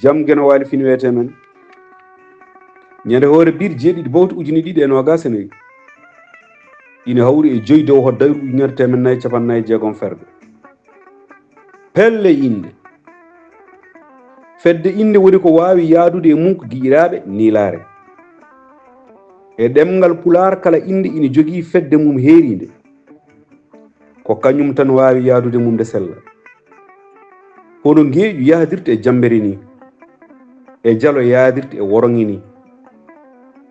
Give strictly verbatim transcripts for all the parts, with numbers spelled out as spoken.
Jam Geno Waali Fini wiyetee men. Ñande hoore biir jeeɗiɗi bowte ujine ɗiɗi e noogas e nayi. Ina hawri e joyi dow hoddayru ujunere teemedde nayi capanɗe nayi e jeegom ferɓe. Pelle innde. Fedde innde woni ko waawi yahdude e mum ko giƴiraaɓe niilaare. E ɗemngal Pulaar, kala innde ina jogii fedde mum heeriinde. Ko kañum tan waawi yahdude mum nde sella. Hono ngeeƴu yahdirta e jammbere ni, e jalo yahdirta e woroŋe ni.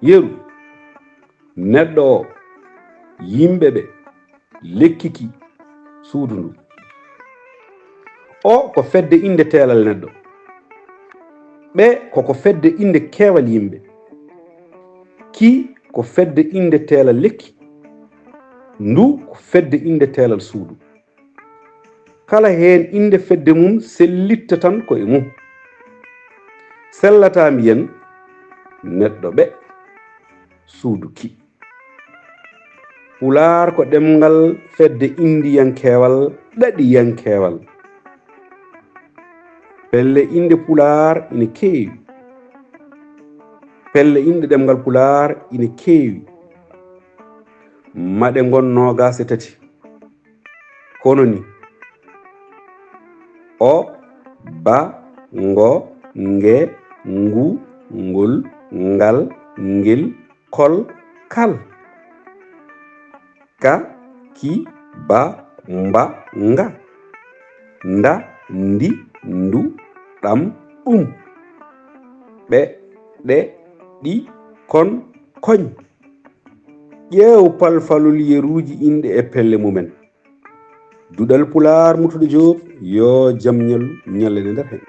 Yeru, neɗɗo o, yimɓe ɓe, lekki ki, suudu ndu. O ko fedde innde teelal neɗɗo. Ɓe ko ko fedde innde keewal yimɓe. Ki ko fedde innde teelal lekki. Ndu ko fedde innde teelal suudu. Kala heen innde fedde mum sellitta tan ko e mum. Sellataa mbiyen neɗɗo ɓe, suudu ki. Pulaar ko ɗemngal fedde inndiyankeewal ɗaɗiyankeewal. Pelle innde Pulaar ina keewi. Pelle innde ɗemngal Pulaar ina keewi. Maɗe ngon noogas e tati. Kono ni: o, ba, ngo, nge, ngu, ngol, ngal, ngel, kol, kal. Ka, ki, ba, mba, nga. Nda, ndi, ndu, ɗam, ɗum. Ɓe, ɗe, ɗi, kon, koñ. Ƴeew palfalol yeruuji inɗe e pelle mumen. Duɗal Pulaar Murtuɗo Joob, yo jam ñallu, ñallane nder heen.